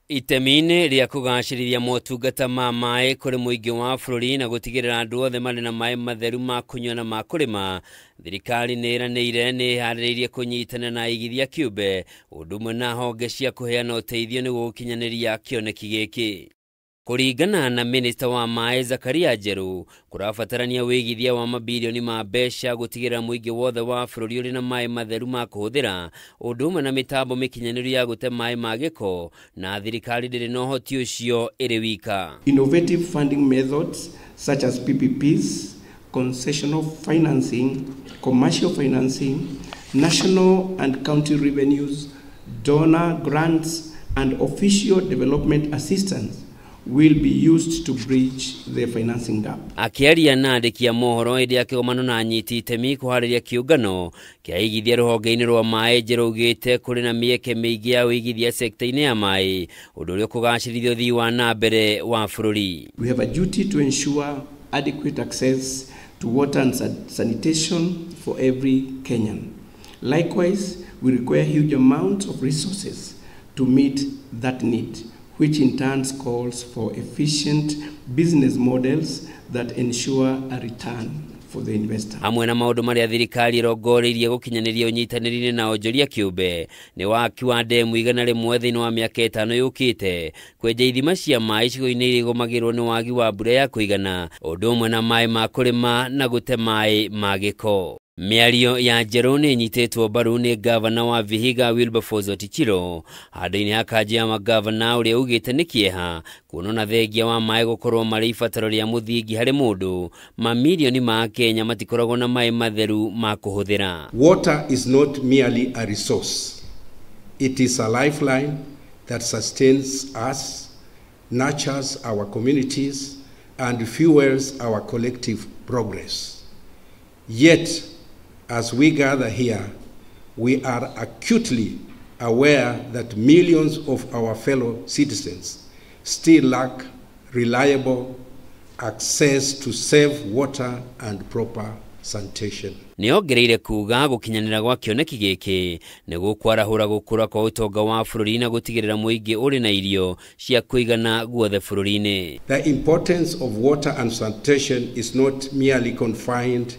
Itemi-inĩ rĩa kũgacĩrithia motungata ma maĩ kũrĩ mũingĩ wa bũrũri na gũtigĩrĩra andũ othe marĩ na maĩ matheru ma kũnyua na ma kũrĩma, thirikari nĩ ĩranĩire nĩ ĩharĩrĩirie kũnyitana na aigithia kĩũmbe ũndũ ũmwe na honge cia kũheana ũteithio nĩguo gũkinyanĩria kĩoneki gĩkĩ. Kũringana na minista wa maĩ Zakaria Njeru, kũrabatarania wĩigithia wa mabirioni ma mbeca gũtigĩrĩra mũingĩ wothe wa bũrũri ũrĩ na maĩ matheru ma kũhũthĩra, ũndũ ũmwe na mĩtambo mĩkinyanĩru ya gũte maĩ ma gĩko, na thirikari ndĩrĩ na ũhoti ũcio ĩrĩ wika. Innovative funding methods such as PPPs, concessional financing, commercial financing, national and county revenues, donor grants, and official development assistance will be used to bridge the financing gap. Akĩaria na andĩki a mohoro hĩndĩ ya kĩgomano na anyiti itemi kũharĩria kĩũngano kĩa aigithia rũhonge-inĩ rwa maĩ, Njeru augĩte kũrĩ na mĩeke mĩingĩ ya ũigithia sekta-inĩ ya maĩ, ũndũ ũrĩa ũkũgacĩrithia ũthii wa na mbere wa bũrũri. We have a duty to ensure adequate access to water and sanitation for every Kenyan. Likewise, we require huge amounts of resources to meet that need, which in turn calls for efficient business models that ensure a return for the investor. Hamwe na maũndũ marĩa thirikari ĩrongoreirie gũkinyanĩria ũnyitanĩri-inĩ na onjoria kĩũmbe nĩ waki wa ndemu 100 thĩinĩ wa mĩaka 5 yũkĩte, kwenja ithima cia maĩ icigo-inĩ iria igũmagĩrwo nĩ wagi wa mbura ya kũigana, ũndũ ũmwe na maĩ ma kũrĩma na gũte maĩ ma gĩko. Mĩario ya Njeru nĩ ĩnyitĩtwo mbaru nĩ gavana wa Vihiga Wilberforce Otichilo handũ-inĩ ha kanjũ ya magavana ũrĩa ugĩte nĩ kĩeha kuona ona thengia wa maĩ gũkorwo marĩ ibataro rĩa mũthingi harĩ mũndũ, mamirioni ma Kenya matikoragwo na maĩ matheru ma kũhũthĩra. Water is not merely a resource. It is a lifeline that sustains us, nurtures our communities, and fuels our collective progress. Yet, as we gather here, we are acutely aware that millions of our fellow citizens still lack reliable access to safe water and proper sanitation. Nĩongereire kuga gũkinyanĩra gwa kĩoneki gĩkĩ nĩ gũkwarahũra gũkũra kwa ũtonga wa bũrũri na gũtigĩrĩra mũingĩ ũrĩ na irio cia kũigana guothe bũrũri-inĩ. The importance of water and sanitation is not merely confined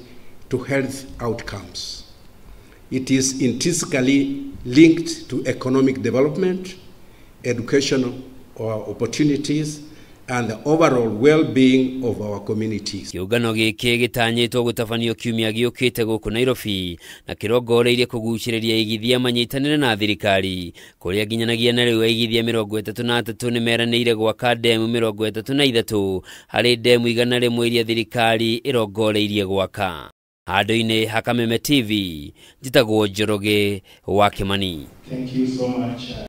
to health outcomes. It is intrinsically linked to economic development, educational opportunities, and the overall well-being of our communities. Kĩũngano gĩkĩ gĩtanyĩtwo gũtabanio kiumia gĩũkĩte gũkũ Nairobi na kĩrongoreirie kũgucĩrĩria aigithia manyitanĩre na thirikari, kũrĩa nginyanagia na rĩu aigithia 33 nĩmeranĩire gwaka ndemu 33 harĩ ndemu 100 iria thirikari ĩrongoreirie gwaka. Handũ-inĩ ha Kameme TV, njĩtagwo Njoroge wa Kimani. Thank you so much.